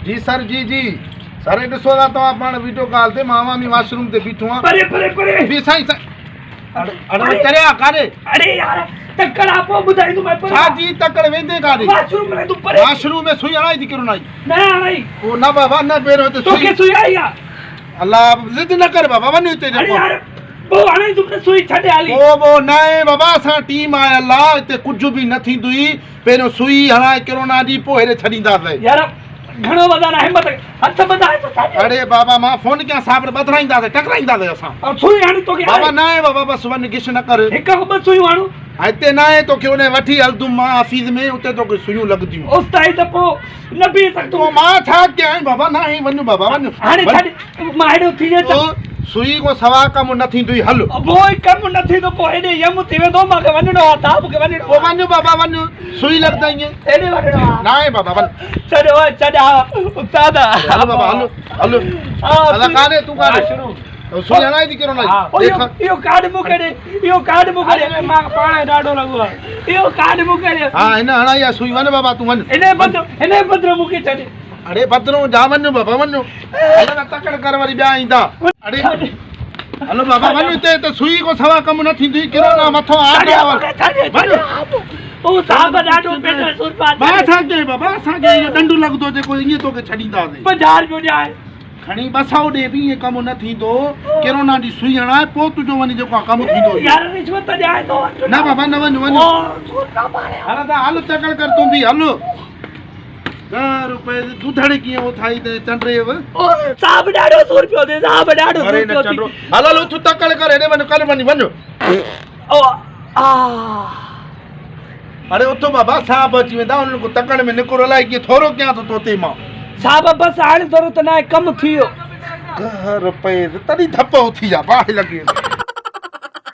جي سر جي جي سر هي ڏسو ٿا توهان پاڻ ويڊيو ڪال تي مان عوامي واش روم تي بيٺو آهيان. پري پري پري. جي سائين سائين اڙي اڙي چريا ڪاڏي. اڙي يار تڪڙ آ پوء ٻڌائيندومانء پري. ڇا جي تڪڙ ويندي ڪاڏي. واش روم ۾ تون پري. واش روم ۾ سوئي هڻائي ٿي ڪرونا جي. نه هڻائي. او نه بابا نه پهريون هتي سوئي. توکي سوئي آئي آ. الله ضد نه ڪر بابا وڃ هتي اڙي يار پوء هڻائيندم نه سوئي ڇڏ هالي. پوء پوء نه بابا اسان ٽيم آيل آ هتي ڪجهه به نه ٿيندوئي. پهريون سوئي هڻائي ڪرونا جي پوء هيڏي ڇڏينداسين. يار گهڻو وڌا نه همت هٿ ٻڌائي ٿو ڇڏي. اڙي بابا مان فون ڪيان صاحب ڏي ٻڌرائينداسين ٽڪرائينداسين اسان. او سوئي هڻ توکي بابا ناهي بابا بس وڃ گش نه ڪر. هڪ کان ٻه سوئيون هڻ. هتي ناهي توکي انهي وٺي هلدم مان آفيس ۾ اتي توکي سوئيون لڳنديون. اوستائين ته پوء نه بيهي سگهندو. پوء مان ڇا ڪيان بابا ناهي وڃ بابا وڃ. هاڻي ڇڏ مان هيڏو ٿي اچان. سوئي کان سوا ڪم نه ٿيندوئي هل. پوء ڪم نه ٿيندو پوء هيڏي يم ٿي ويندو مان کي وڃڻو آ تاب کي وڃڻو آ. پوء وڃ بابا وڃ سوئي لڳندئي. هيڏي وڃڻو آ. ناهي بابا وڃ. ڇڏ اوء ڇڏ ها استاد. هل بابا هل هل. هل ڪاڏي تون ڪاڏي. سوئي هڻائي ٿي ڪرونا جي. اهو اهو ڪارڊ مون کي ڏي اهو ڪارڊ مون کي ڏي. مان پاڻ ڏاڍو لڳو آ. اهو ڪارڊ مون کي ڏي. ها هن هڻائي آ سوئي وڃ بابا تون وڃ. هن بدرو هن بدرو مون کي ڇڏ. اڙي بدرو جا وڃ بابا وڃ. هل نه تڪڙ ڪر وري ٻيا ايندا. اڙي هل بابا وڃ هتي ته سوئي کان سوا ڪم نه ٿيندي ڪرونا مٿو آ وڃ. او صاحب ڏاڍو پيٽ ۾ سور پيا. مان ڇا ڪيان بابا اسان کي اهو ڏنڊ لڳندو جيڪو ائين توکي ڇڏينداسين. 50 رپيو ڏيان. کڻي 200 ڏي به ائين ڪم نه ٿيندو. ڪرونا جي سوئي هڻائي پوء تنهنجو وڃي جيڪو آ ڪم ٿيندو. يار رشوت ڏيان ٿو. نه بابا نه وڃ وڃ. او سور پيا ماريا. هل ادا هل تڪڙ ڪر تون به هل. 10 روپئي جي دوڌڙي ڪيئن اٿائي ته چنڊري به. او صاحب ڏاڍو سور پيو ٿئي صاحب ڏاڍو سور پيو ٿئي. هل هل اٿ تڪڙ ڪر هيڏي وڃ ڪر وڃ وڃ. او آ. اڙي اٿ بابا صاحب اچي ويندا انهن کان تڪڙ ۾ نڪر الائي ڪيئن ٿورو ڪيان ٿو توتي مان. صاحب بس هاڻي ضرورت ناهي ڪم ٿي ويو. 10 روپئي تڏهن ڌپ اٿي آ باهه لڳي.